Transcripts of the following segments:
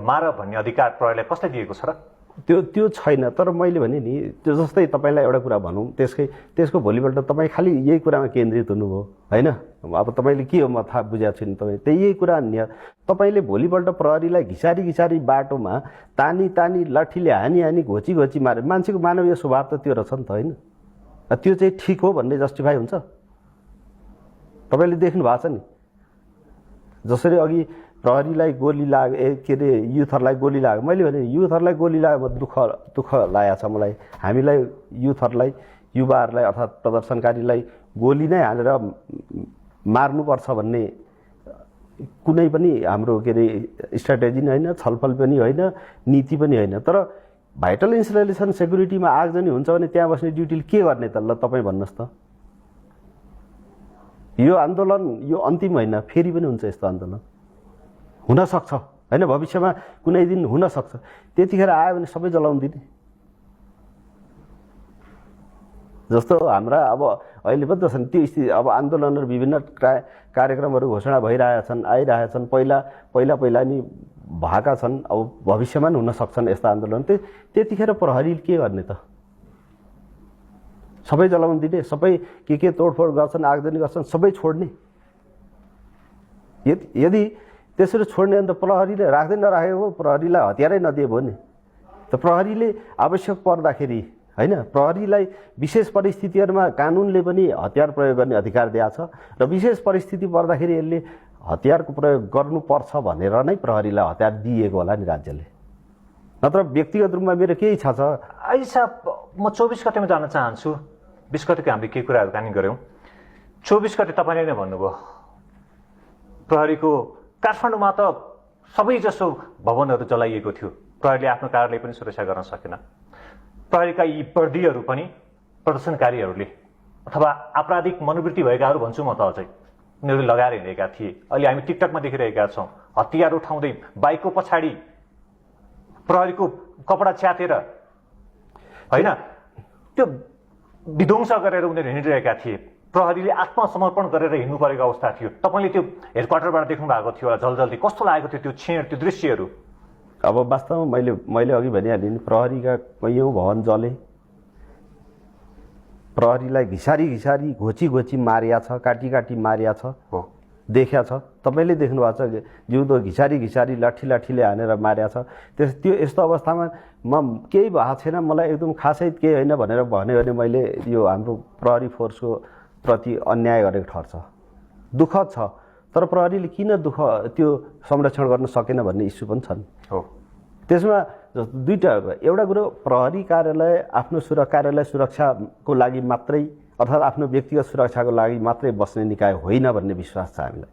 मार भन्ने अधिकार प्रहरीलाई कसले दिएको छ र? त्यो छैन। तर मैले भने नि त्यो जस्तै तपाईँलाई एउटा कुरा भनौँ, त्यसको भोलिपल्ट तपाईँ खालि यही कुरामा केन्द्रित हुनुभयो होइन। अब तपाईँले के हो म थाहा बुझाएको छैन, तपाईँ त्यही कुरा अन्य तपाईँले भोलिपल्ट प्रहरीलाई घिसारी बाटोमा तानी लाठीले हानी घोची मारे। मान्छेको मानवीय स्वभाव त त्यो रहेछ नि त होइन। त्यो चाहिँ ठिक हो भन्ने जस्टिफाई हुन्छ? तपाईँले देख्नु भएको छ नि जसरी अघि प्रहरीलाई गोली लाग्यो, के अरे युथहरूलाई गोली लाग्यो। मैले भने युथहरूलाई गोली लाग्यो दुःख लागेको छ मलाई। हामीलाई युथहरूलाई, युवाहरूलाई अर्थात् प्रदर्शनकारीलाई गोली नै हालेर मार्नुपर्छ भन्ने कुनै पनि हाम्रो के अरे स्ट्राटेजी नै होइन, छलफल पनि होइन, नीति पनि होइन। तर भाइटल इन्स्टलेसन सेक्युरिटीमा आगजनी हुन्छ भने त्यहाँ बस्ने ड्युटीले के गर्ने त? ल तपाईँ भन्नुहोस् त। यो आन्दोलन यो अन्तिम होइन, फेरि पनि हुन्छ यस्तो आन्दोलन, हुनसक्छ होइन, भविष्यमा कुनै दिन हुनसक्छ। त्यतिखेर आयो भने सबै जलाउन दिने जस्तो हाम्रा अब अहिले पनि त छन् त्यो स्थिति। अब आन्दोलनहरू विभिन्न कार्यक्रमहरू घोषणा भइरहेछन्, आइरहेछन्, पहिला नि भएका छन्, अब भविष्यमा पनि हुन सक्छन् यस्ता आन्दोलन। त्यतिखेर प्रहरी के गर्ने त? सबै जलाउन दिने, सबै के तोडफोड गर्छन्, आगजनी गर्छन्, सबै छोड्ने? यदि त्यसरी छोड्ने अन्त प्रहरीले राख्दै नराखेको, प्रहरीलाई हतियारै नदिए भयो नि त। प्रहरीले आवश्यक पर्दाखेरि होइन, प्रहरीलाई विशेष परिस्थितिहरूमा कानुनले पनि हतियार प्रयोग गर्ने अधिकार दिएको छ र विशेष परिस्थिति पर्दाखेरि यसले हतियारको प्रयोग गर्नुपर्छ भनेर नै प्रहरीलाई हतियार दिएको होला नि राज्यले। नत्र व्यक्तिगत रूपमा मेरो के इच्छा छ? आइज साहब, म 24 गतेमा जान चाहन्छु। 20 गतेको हामीले के कुराहरू गऱ्यौँ। 24 गते तपाईँले नै भन्नुभयो प्रहरीको काठमाडौँमा त सबैजसो भवनहरू जलाइएको थियो, प्रहरीले आफ्नो कार्यालय पनि सुरक्षा गर्न सकेन। प्रहरीका यी वर्दीहरू पनि प्रदर्शनकारीहरूले अथवा आपराधिक मनोवृत्ति भएकाहरू भन्छु म त अझै, उनीहरूले लगाएर हिँडेका थिए। अहिले हामी टिकटकमा देखिरहेका छौँ हतियार उठाउँदै बाइकको पछाडि प्रहरीको कपडा च्यातेर होइन, त्यो विध्वंस गरेर उनीहरू हिँडिरहेका थिए। प्रहरीले आत्मसमर्पण गरेर हिँड्नु परेको अवस्था थियो। तपाईँले त्यो हेडक्वार्टरबाट देख्नु भएको थियो होला जल्दी कस्तो लागेको थियो त्यो क्षण, त्यो दृश्यहरू? अब वास्तवमा मैले अघि भनिहालेँ नि, प्रहरीका कैयौँ भवन जले, प्रहरीलाई घिसारी घोची मारिया छ, काटी मारिया छ, देखिया छ। तपाईँले देख्नु भएको छ जिउँदो घिसारी लाठीले हानेर मारिया छ। त्यो यस्तो अवस्थामा म केही भएको छैन, मलाई एकदम खासै केही होइन भनेर भन्यो भने मैले यो हाम्रो प्रहरी फोर्सको प्रति अन्याय गरेको ठर्छ। दुःखद छ, तर प्रहरीले किन त्यो संरक्षण गर्न सकेन भन्ने इस्यु पनि छन्। हो, त्यसमा दुईटा, एउटा कुरो प्रहरी कार्यालय आफ्नो कार्यालय सुरक्षाको लागि मात्रै अर्थात् आफ्नो व्यक्तिगत सुरक्षाको लागि मात्रै बस्ने निकाय होइन भन्ने विश्वास छ हामीलाई।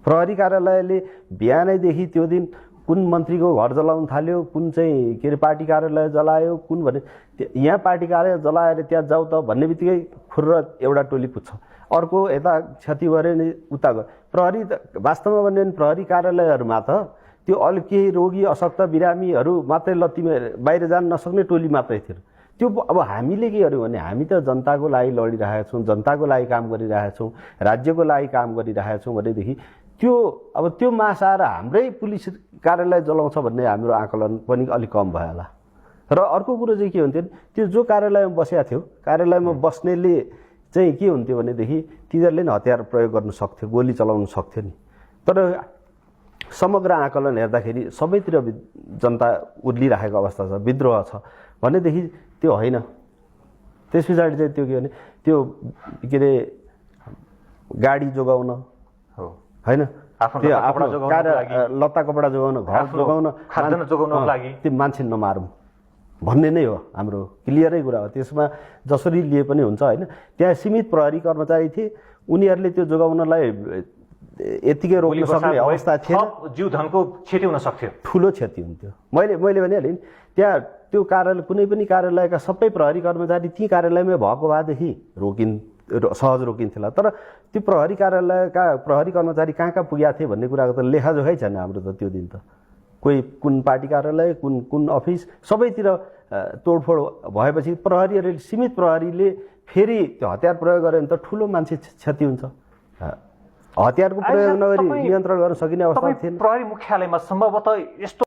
प्रहरी कार्यालयले बिहानैदेखि त्यो दिन कुन मन्त्रीको घर जलाउन थाल्यो, कुन चाहिँ के अरे पार्टी कार्यालय जलायो, कुन भने यहाँ पार्टी कार्यालय जलाएर त्यहाँ जाऊ त भन्ने बित्तिकै खुर्र एउटा टोली पुग्छ, अर्को यता क्षति गऱ्यो नि उता गयो। प्रहरी वास्तवमा भन्यो भने प्रहरी कार्यालयहरूमा त त्यो अलिक केही रोगी अशक्त बिरामीहरू मात्रै लत्तीमा बाहिर जान नसक्ने टोली मात्रै थियो। त्यो अब हामीले के गर्यौँ भने हामी त जनताको लागि लडिरहेका छौँ, जनताको लागि काम गरिरहेका छौँ, राज्यको लागि काम गरिरहेका छौँ भनेदेखि त्यो मास आएर हाम्रै पुलिस कार्यालय जलाउँछ भन्ने हाम्रो आकलन पनि अलिक कम भयो होला। र अर्को कुरो चाहिँ के हुन्थ्यो त्यो जो कार्यालयमा बसेका थियो, कार्यालयमा बस्नेले चाहिँ के हुन्थ्यो भनेदेखि तिनीहरूले नै हतियार प्रयोग गर्न सक्थ्यो, गोली चलाउन सक्थ्यो नि। तर समग्र आकलन हेर्दाखेरि सबैतिर जनता उर्लिरहेको अवस्था छ, विद्रोह छ भनेदेखि त्यो होइन। त्यस पछाडि चाहिँ त्यो के भने त्यो के अरे गाडी जोगाउन होइन, लत्ता कपडा जोगाउन, घर जोगाउन, खाद्यान्न जोगाउनको लागि त्यो मान्छे नमारौँ भन्ने नै हो हाम्रो क्लियरै कुरा हो। त्यसमा जसरी लिए पनि हुन्छ होइन। त्यहाँ सीमित प्रहरी कर्मचारी थिए, उनीहरूले त्यो जोगाउनलाई यतिकै रोक्न सक्ने अवस्था थिएन। जीव धनको क्षति हुन सक्थ्यो, ठुलो क्षति हुन्थ्यो। मैले भनिहालेँ नि, त्यहाँ त्यो कार्यालय कुनै पनि कार्यालयका सबै प्रहरी कर्मचारी ती कार्यालयमै भएको भएदेखि सहज रोकिन्थ्यो। तर त्यो प्रहरी कार्यालयका प्रहरी कर्मचारी कहाँ पुगेका थिए भन्ने कुराको त लेखाजोखै छैन हाम्रो त। त्यो दिन त कोही कुन पार्टी कार्यालय, कुन अफिस, सबैतिर तोडफोड भएपछि प्रहरीहरूले, सीमित प्रहरीले फेरि त्यो हतियार प्रयोग गर्यो भने त ठुलो मान्छे क्षति हुन्छ। हतियारको प्रयोग नगरी नियन्त्रण गर्न सकिने अवस्था थिएन। प्रहरी मुख्यालयमा सम्भवतः यस्तो